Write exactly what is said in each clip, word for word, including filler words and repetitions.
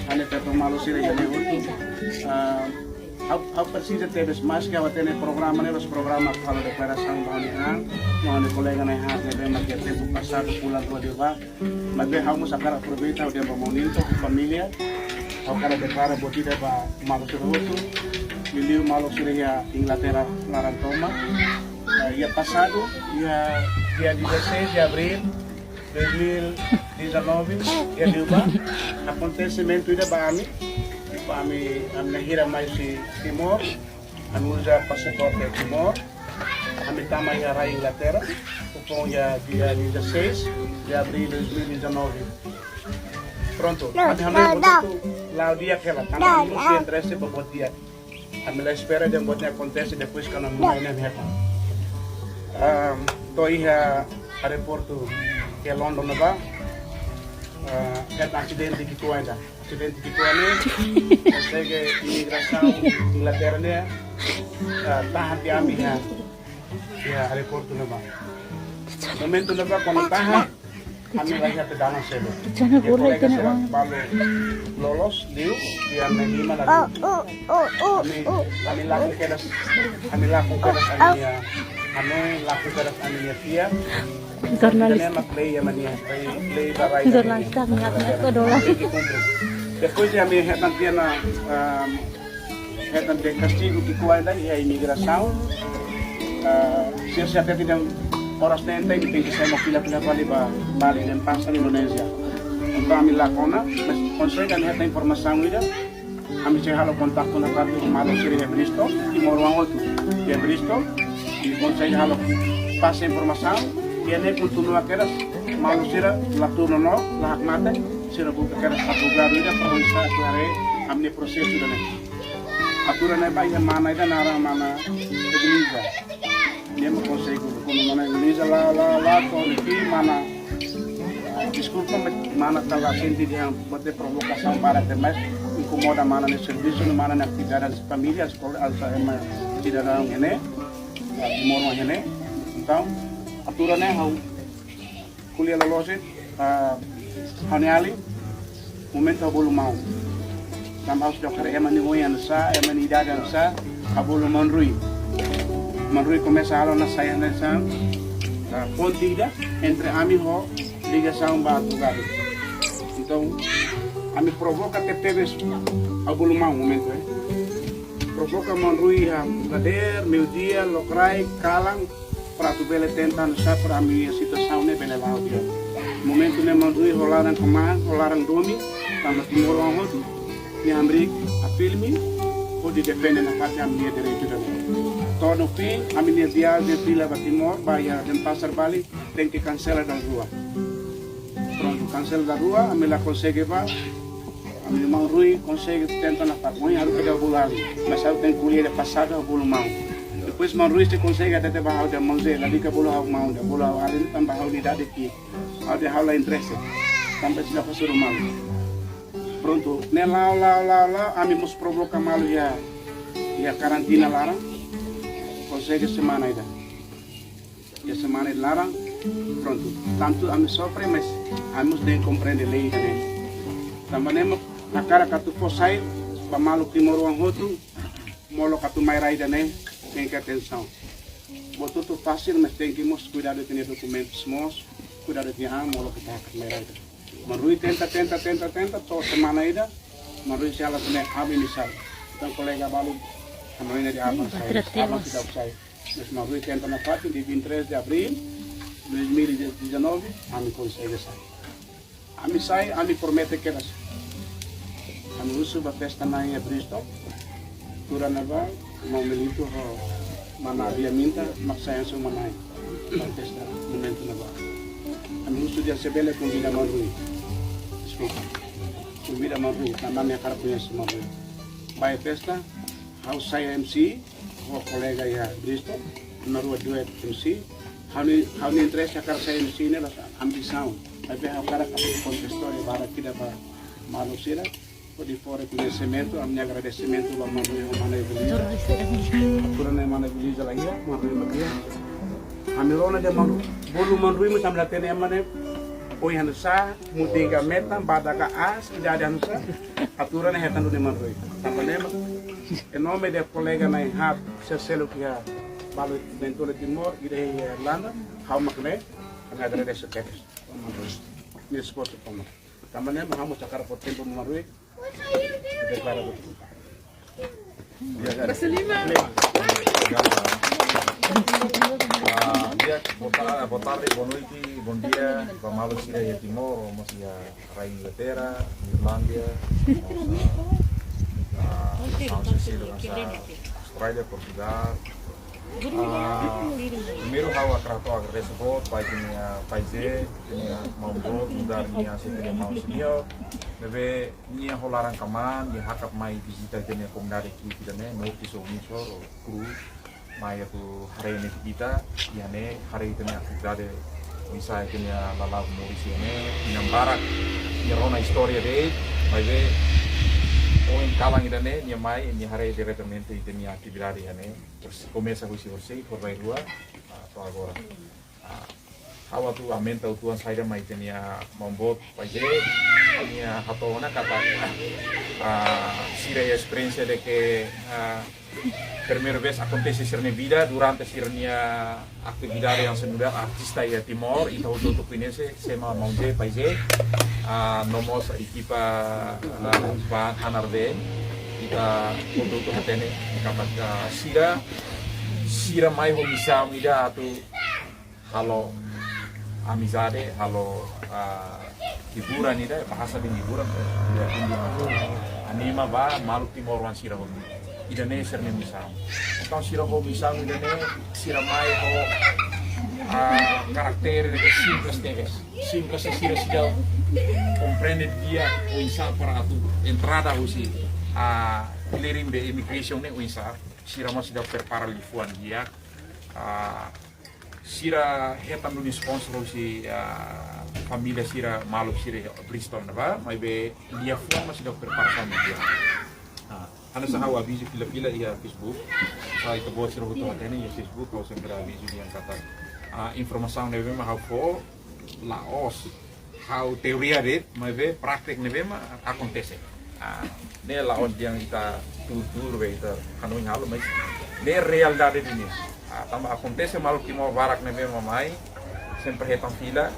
Ha'u-nia feto maluk sira iha ne'e hotu. Ah, ha'u, ha'u presiza tebes, maske ha'u hatene programa ne'e, mas programa halo deklarasaun ba ha'u-nia an, no ha'u-nia kolega na'in-haat ne'ebé mak iha tempu pasadu fulan rua liubá. Maibé ha'u mós hakarak aproveita ha'u dehan ba maun Ninto, ba família. Ha'u hakarak deklara buat ida ba maluk sira hotu. Liuliu maluk sira iha Inglaterra laran tomak. Eh, iha pasadu, iha dia dezasseis de abril, dois mil e dezanove, iha liubá, akontesimentu ida ba ami, ba ami, ami na'in-hira mai husi Timor, ami uza pasaporte Timor, ami tama iha rai Inglaterra, foin iha dia dezasseis de abril dois mil e dezanove. Prontu, ami hanoin buat hotu la'o di'ak hela, tanba ami mós iha interese ba buat di'ak. Ami la espera dehan buat ne'e akontese depois kuandu ami mai ne'e hetan. Ehm, to'o iha aeroportu iha London ne'ebá, eh, hetan asidente ki'ikoan ida. Asidente ki'ikoan ne'e, konsege imigrasaun Inglaterra ne'e, eh, tahan tiha ami iha, iha aeroportu ne'ebá. Momentu ne'ebá kuandu tahan, ami la iha pegangan seluk. Iha kolega sira balu loloos liu, iha ami lima la liu. Ami, ami lakon kedas, ami lakon kedas ami-nia, ami lakon kedas ami-nia fiar. Jornalis. Ami mak lei, ami-nia lei, lei ba rai. Jornalis tak niat niat ko dola. Depois ami hetan tiha ona, ehm, hetan tiha ona kastigu ki'ikoan ida iha imigrasaun. Eh, sira, sira hatete dehan oras ne'e entaun tenke sai mak fila-fila fali ba, ba Denpasar, Indonézia. Entaun ami lakon ona, mas konsege ami hetan informasaun ida, ami sei halo kontaktu nafatin ho maluk sira iha Bristol, timoroan hotu iha Bristol, i konsege halo pasa informasaun, i ami kontinua kedas, maluk sira la tuur nonook, la hakmatek, sira buka kedas advogadu ida para oinsá atu haree ami-nia prosesu ida-ne'e. Atu haree ne'ebá iha mana ida naran mana Ebenezer. Nia mak konsege, kuandu mana Ebenezer la'o, la'o, la'o, to'o iha mana, deskulpa, mana kala sente dehan buat provokasaun barak demais, inkomoda mana nia servisu, mana nia atividade família, eskola, alsa ema sidadaun ne'e, timoroan ne'e. Entaun, atu haree ne'e ha'u ko'alia loloos, ah, ha'u-nia alin, momentu ha'u bolu maun. Tanba ha'u seidauk haree ema nia oin oinsá, ema nia idade oinsá, ha'u bolu maun Rui. Maun Rui komesa halo ona sai hanesan, ah, ponte ida entre ami ho ligasaun ba advogadu. Entaun, ami provoka tebetebes, ha'u bolu maun momentu, eh. Provoka maun Rui iha dadeer, meiudia, lokraik, kalan, para atu bele tenta nu'usá para ami-nia situasaun ne'e bele la'o di'ak. Momentu ne'e maun Rui ho laran kmaan, ho laran domin, tanba timoroan hotu, nia hamriik firme, hodi defende nafatin ami-nia direitu ida-ne'e. To'o no fin, ami-nia viajen fila ba Timor, ba iha Denpasar Bali, tenke kansela dalan rua. Prontu, kansela dalan rua, ami la konsege bá, ami-nia maun Rui konsege tenta nafatin. Ohin ha'u kedas bolu alin, mas ha'u tenke ko'alia ida pasadu bolu maun. Depois maun Rui sei konsege hatete ba ha'u dehan maun Zé, lalika bolu ha'u maun, dehan bolu ha'u alin tanba ha'u-nia idade ki'ik. Ha'u dehan ha'u la interese. Tanba seidauk hasoru malu. Prontu, ne'e la'o, la'o, la'o, la'o, ami mós provoka malu iha, iha karantina laran. Konsege semana ida. Iha semana ida laran, prontu. Tantu ami sofre, mas ami mós tenke komprende lei ida-ne'e. Tanba ne'e mak hakarak atu fó sai ba maluk timoroan hotu, molok atu mai rai ida-ne'e, tenke atensaun. Buat hotu fasil, mas tenke mós kuidadu ita-nia dokumentus mós, kuidadu ita-nia an, molok ita hakat mai rai ida. Maun Rui tenta, tenta, tenta, tenta, to'o semana ida, maun Rui sei halo hanesan ami-nia sai. Entaun kolega balu, ami-nia de aban sai, aban seidauk sai. Mas maun Rui tenta nafatin, dia vinte e três de abril dois mil e dezanove, ami konsege sai. Ami sai, ami promete kedas. Ami husu ba festa na'in iha Bristol. Tuur ona ba, maun Melito ho mana Bia Minta, mak sai hanesan uma-na'in. Ba festa, momentu ne'ebá. Ami husu dehan se bele konvida maun Rui. Deskulpa. Konvida maun Rui, tanba ami hakarak koñese maun Rui. Ba iha festa, ha'u sai M C, ho kolega iha Bristol, na'in-rua duet M C. Ha'u-nia, ha'u-nia interese hakarak sai M C ne'e la'ós ambisaun. Maibé ha'u hakarak atu konta istória badak ida ba maluk sira. Hodi fó rekoñesimentu, ami-nia agradesimentu ba maun Rui ho mana Evelina. Atu haree ne'e mana Evelina la iha, maun Rui mak iha. Ami rona dehan maun Rui, bolu maun Rui mós ami la hatene ema ne'e Ohin hanusá, mutin ka metan, badak ka aas, idade hanusá, aturan ne'e hetan duni Maromak. Tanba ne'e mak, em nome de kolega na'in-haat, sira seluk iha balu Mentula Timor, ida iha Irlanda, ha'u mak ne'e, ami agradese tebes. Nia esforsu tama. Tanba ne'e mak ha'u mós hakarak fó tempu Maromak, deklara buat. Basa Liman. Ah, di'ak, boa ta-, boa tarde, boa noite, bom dia, ba maluk sira iha Timor, ou mós iha rai Inglaterra, Irlandia, mós, ah, ah, São Cecília, mós, ah, Austrália, Portugal. Ah, primeiru ha'u hakarak hato'o agradese boot ba ita-nia, ah, paize, ita-nia, ah, maun boot, nu'udar nia, ah, ita-nia maun senior, ne'ebé nia ho laran kmaan, nia hakat mai vizita ita-nia komunidade Kruuk ida-ne'e, no kiso misor, Kruuk, mai atu haree netik ita, iha ne'e haree ita-nia atividade, oinsá ita-nia lala'ok moris iha ne'e, inan barak, nia rona istória de'it, maibé, ohin kalan ida-ne'e, nia mai, nia haree diretamente ita-nia atividade iha ne'e, terus komesa husi horisehik, horibainrua, ah, to'o agora. Ah, ha'u atu aumenta uitoan saida mak ita-nia maun boot paize, nia hato'o ona katak, ah, sira iha esperiénsia de ke, ah, primeira vez akontese sira-nia vida durante sira-nia atividade yang sebenarnya artista iha Timor, ita hotu-hotu koñese, sé mak maun Ze, paize, ah, no mós ekipa, ah, ba N R B, ita hotu-hotu hatene, katak, ah, sira, sira mai ho misaun ida atu halo amizade, halo, ah, hiburan ida, bahasa dehan hiburan, eh, ida, ida, anima ba maluk timoroan sira hotu. Ida-ne'e sira-nia misaun. Entaun sira ho misaun ida-ne'e, sira mai ho, ah, karakter ida ke simples tebes. Simples, sira seidauk komprende di'ak oinsá para atu entrada husi, ah, clearing be immigration ne'e oinsá. Sira mós seidauk prepara liafuan di'ak. Ah, sira hetan duni sponsor husi, ah, família sira, maluk sira iha Bristol ne'ebá, maibé liafuan mós seidauk preparasaun di'ak. Ah, hanesan ha'u avizu fila-fila iha Facebook. Sai ke buat sira hotu hatene iha Facebook, ha'u sempre avizu dehan katak, ah, informasaun ne'ebé mak ha'u fó la'ós ha'u teoria de'it, maibé praktek ne'ebé mak akontese. Ah, ne'e la'ós dehan ita tuur-tuur be ita hanoin halo, mas ne'e realidade dunia. Ah, tanba akontese maluk Timor barak ne'ebé mak mai, sempre hetan fila,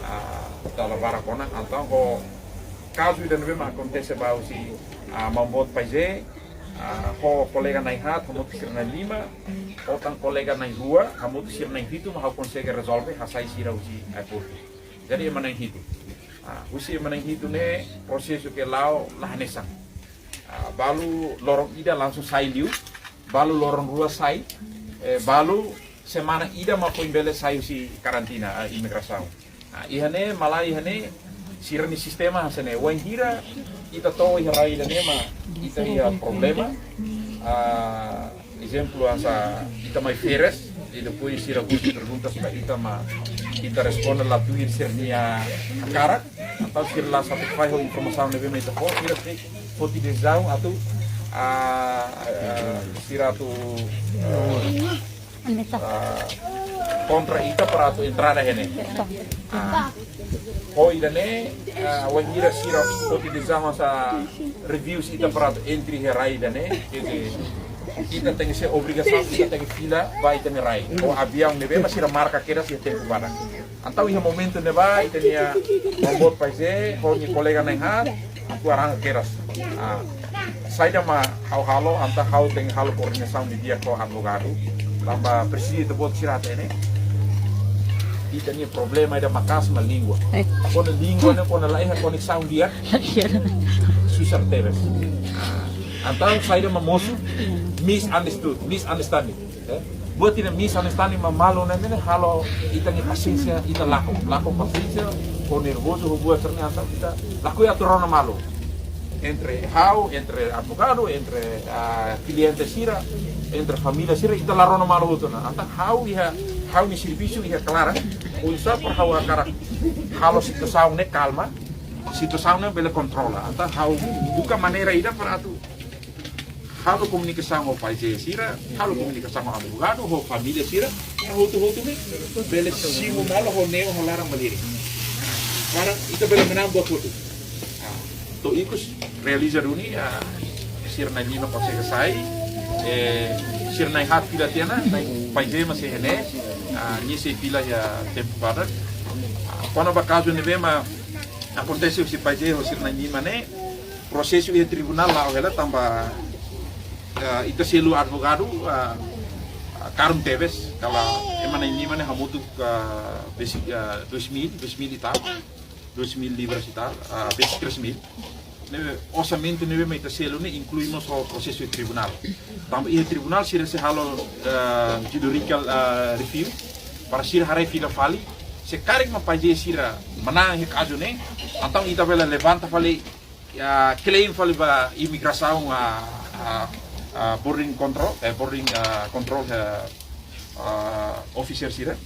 ah, dala barak ona, entaun ho kazu ida ne'ebé mak akontese ba husi, ah, maun boot paize, ah, ho kolega na'in-haat, hamutuk sira na'in-lima, ho tan kolega na'in-rua, hamutuk sira na'in-hitu, mak ha'u konsege rezolve, hasai sira husi airport. Jadi ema na'in-hitu. Ah, husi ema na'in-hitu ne'e prosesu ke la'o la hanesan. Ah, balu loron ida langsung sai liu, balu loron rua sai, eh, balu semana ida mak foin bele sai husi karantina, ah, imigrasaun. Ah, iha ne'e, malae iha ne'e, sira-nia sistema hanesan ne'e. Wainhira ita to'o iha rai ida-ne'e mak ita iha problema. Ah, ezemplu hanesan ita mai férias, i depois sira husu perguntas ba ita mak ita responde la tuir sira-nia hakarak, entaun sira la satisfás ho informasaun ne'ebé mak ita fó, sira sei foti desizaun atu, ah, ah, sira atu, ah, ah, kontra ita para atu entrada iha ne'e. Ah, ho ida-ne'e, ah, wainhira sira foti desizaun hanesan review ita para atu entry iha rai ida-ne'e, ke ita tenke ser obrigasaun, ita tenke fila ba ita-nia rai. Ho aviaun ne'ebé mak sira marka kedas iha tempu badak. Entaun iha momentu ne'ebá, ita-nia maun boot paize, ho nia kolega na'in-haat, atu arranja kedas. Ah, saida mak ha'u halo, entaun ha'u tenke halo koordenasaun didi'ak ho advogadu. Tanba presiza ita-boot sira hatene. Ita-nia problema ida maka'as mak língua. Eh. Kuandu língua ne'e, kuandu la iha koneksaun di'ak, susar tebes. Ah, entaun saida mak mosu, misunderstood, misunderstanding. Eh, buat ida misunderstanding mak malu ne'e, ne'e halo ita-nia pasiénsia, ita lakon, lakon pasiénsia, ho nervozu, ho buat sira-ne'e entaun ita lakohi atu rona malu. Entre ha'u, entre advogadu, entre, ah, kliente sira, entre família sira, ita la rona malu hotu ona. Entaun ha'u iha, ha'u-nia servisu iha klaran, oinsá para ha'u hakarak halo situasaun ne'e kalma, situasaun ne'e bele kontrola. Entaun ha'u buka maneira ida para atu halo komunikasaun ho paize sira, halo komunikasaun ho advogadu, ho família sira, para hotu-hotu ne'e bele simu malu ho neon ho laran malirin. para ita bele manán buat hotu. Ah, to'o ikus realiza duni, ah, sira na'in-lima konsege sai, eh, sira na'in-haat fila tiha ona, na'in-, Pai Zé mak sei iha ne'e, ah, nia sei fila iha tempu badak. Ah, kona-ba kazu ne'ebé mak akontese husi Pai Zé ho sira na'in-lima ne'e, prosesu iha tribunál la'o hela tanba, eh, ita selu advogadu, ah, ah, karun tebes, kala ema na'in-lima ne'e hamutuk, ah, besi, ah, dois mil, dois mil e tal. Dois mil libras e tal, ah, veintitrés mil. Ne'e, orsamentu ne'ebé mak ita selu ne'e inklui mós ho prosesu iha tribunál. Tanba iha tribunál sira sei halo, ah, judicial, ah, review, para sira haree fila fali. Se karik mak Pai Zé sira manán iha kazu ne'e, entaun ita bele levanta fali, ah, klaim fali ba imigrasaun, ah, ah, ah, border control, eh, border, ah, control, eh, ah, officer sira.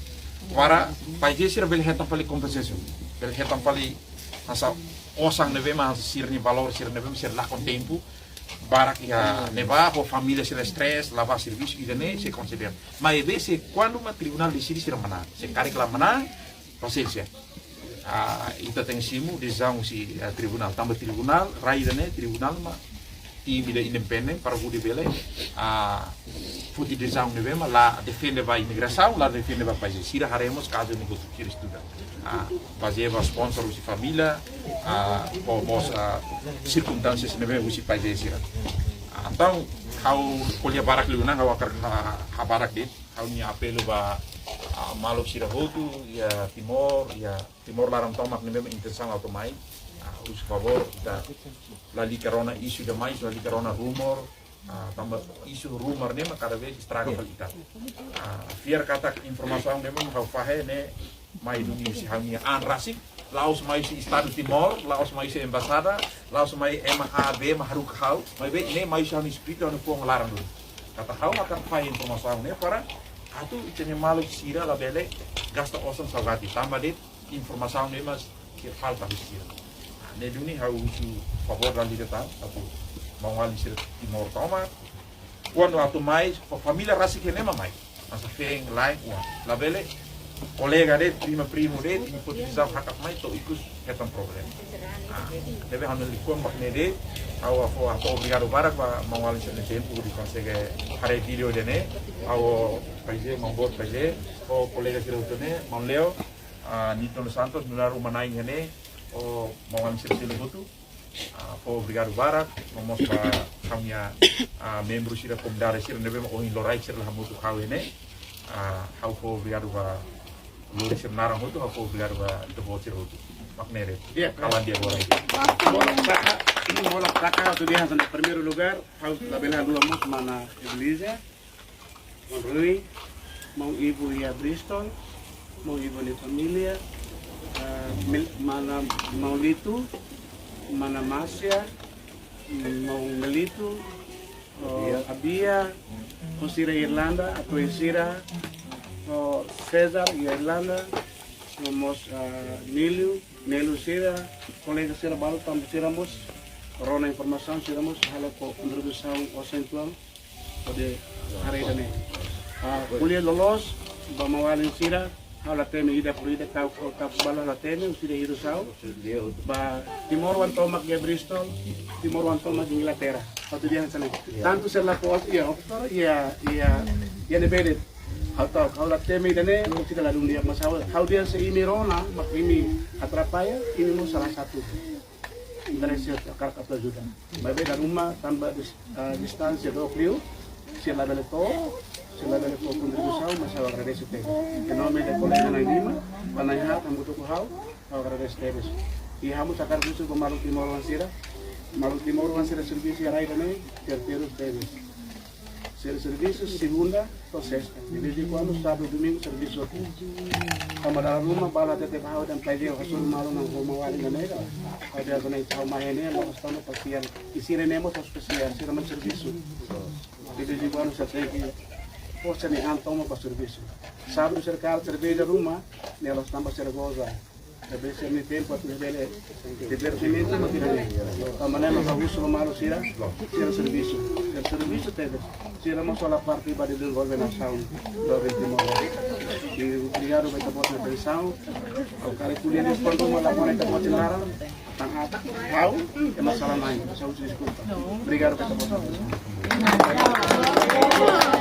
Para Pai Zé sira bele hetan fali kompensasi. Bele hetan fali hanesan osan ne'ebé mak sira-nia valór sira ne'ebé mak sira lakon tempu barak iha ne'ebá, ho família sira stress, la bá servisu, ida-ne'e sei konsidera. Maibé se kuandu mak tribunál deside sira manán. Se karik la manán, pasiénsia. Ah, ita tenke simu desizaun husi, ah, tribunál. Tanba tribunál, rai ida-ne'e, tribunál mak tim ida independente para hodi bele, ah, foti desizaun ne'ebé mak la defende ba imigrasaun, la defende ba Pai Zé. Sira haree mós kazu ne'e hotu, sira estuda. Ah, bazeia ba sponsor husi família, ah, ho mós, ah, sirkunstánsias ne'ebé husi Pai Zé sira. Ah, entaun, ha'u ko'alia barak liu ona, ha'u hakarak, ah, habadak de'it, ha'u-nia apelu ba, ah, maluk sira hotu, iha Timor, iha Timor laran tomak ne'ebé mak intensaun atu mai. Ah, husu favór, ita lalika rona isu demais, lalika rona rumor. Ah, tanba isu rumor ne'e mak kada vez estraga fali ita. Ah, fiar katak informasaun ne'ebé mak ha'u fahe ne'e mai duni husi ha'u-nia an rasik, la'ós mai husi Estadu Timor, la'ós mai husi embaixada, la'ós mai ema A B mak haruka ha'u, maibé ne'e mai husi ha'u-nia espíritu, ha'u-nia fuan laran duni. Katak ha'u hakarak fahe informasaun ne'e para atu ita-nia maluk sira labele gasta osan saugati, tanba de'it informasaun ne'e mak ke falta husi sira. Ne'e duni ha'u husu favór lalika tan, atu maun-alin sira Timor tomak. Kuandu atu mai, fa-, família rasik ne'e mak mai. Hanesan feen, la'en, oan. Labele kolega de'it, prima, primu de'it, imi foti desizaun hakat mai, to'o ikus hetan problema. Ah, ne'ebé ha'u-nia liafuan mak ne'e de'it, ha'u fó, ha'u fó obrigadu barak ba maun-alin sira-nia tempu hodi konsege haree vídeo ida-ne'e, ha'u Pai Zé, maun boot Pai Zé, ho kolega sira hotu ne'e, maun Leo, ah, Nito dos Santos, nu'udar uma-na'in iha ne'e, ho maun-alin sira seluk hotu. Ah, fó obrigadu barak, no mós ba ha'u-nia, ah, membru sira komunidade sira ne'ebé mak ohin loraik sira la hamutuk ho ha'u iha ne'e. Ah, ha'u fó obrigadu ba lori sira naran hotu, ha'u fó obrigadu ba ita-boot sira hotu. Mak ne'e de'it. Iya. Kalan dia borai. Molok taka, molok taka atu dehan hanesan primeiru lugar, ha'u labele haluha mós mana Evelizia. Maun Rui, maun Ibu iha Bristol, maun Ibu nia família, eh, Mil-, mana maun Litu, mana Masia, maun Melitu, oh, Abia, ho sira Irlanda, atu sira, oh, César iha Irlanda, no mós, eh, Nilio, Nelu sira, kolega sira balu tanba sira mós rona informasaun, sira mós halo kontribuisaun osan uitoan hodi haree ida-ne'e. Ah, ko'alia loloos ba maun-alin sira, ha'u la temi ida por ida, kau, kau, kau balu la temi, sira hirus ha'u. Ba timoroan tomak iha Bristol, timoroan tomak iha Inglaterra. Ha'u atu dehan hanesan ne'e. Tantu sira la pos, iha, doktor, iha, iha, iha ne'ebé de'it. Ha'u ta'uk, ha'u la temi ida-ne'e, sira ladún di'ak, mas ha'u, ha'u dehan se imi rona, mak imi atrapalla, imi mós salah satu. Interese hakarak atu ajuda. Maibé dala ruma tanba dis-, ah, distánsia dook liu, sira labele to'o, sira labele fó kontribuisaun, mas ha'u agradese tebes. Em nome de kolega na'in-lima, ba na'in-haat hamutuk ho ha'u, ha'u agradese tebes. I ha'u mós hakarak husu ba maluk timoroan sira, maluk timoroan sira servisu iha rai ida-ne'e, terus tebes. Sira servisu segunda to'o sesta. De vez em quando, sábadu, domingu, servisu hotu. Tanba dala ruma, balu hatete ba ha'u dehan Pai Zé, hasoru malu ona ho maun-alin ida-ne'e ka. Ha'u dehan hanesan ne'e, ha'u mai iha ne'e, la'ós tanba pasién. I sira ne'e mós la'ós pasién, sira mós servisu. De vez em quando, sira tenke forsa nia an tomak ba servisu. Sábadu, sira kaer serveja ruma, ne'e la'ós tanba sira goza. Talvez se mi tempu atu bele divertimentu no tirani. Tanba ne'e maka husu ba maluk sira, sira servisu. Sira servisu tebes. Sira mós hola parte ba dezenvolve nasaun. Doben Timor. I obrigadu ba ita-boot nia atensaun. Ha'u hakarak ko'alia de'it pontu mak la kona ita-boot nia laran. Tan aat, ha'u, ema sala na'in, ha'u husu deskulpa. Obrigadu ba ita-boot nia atensaun.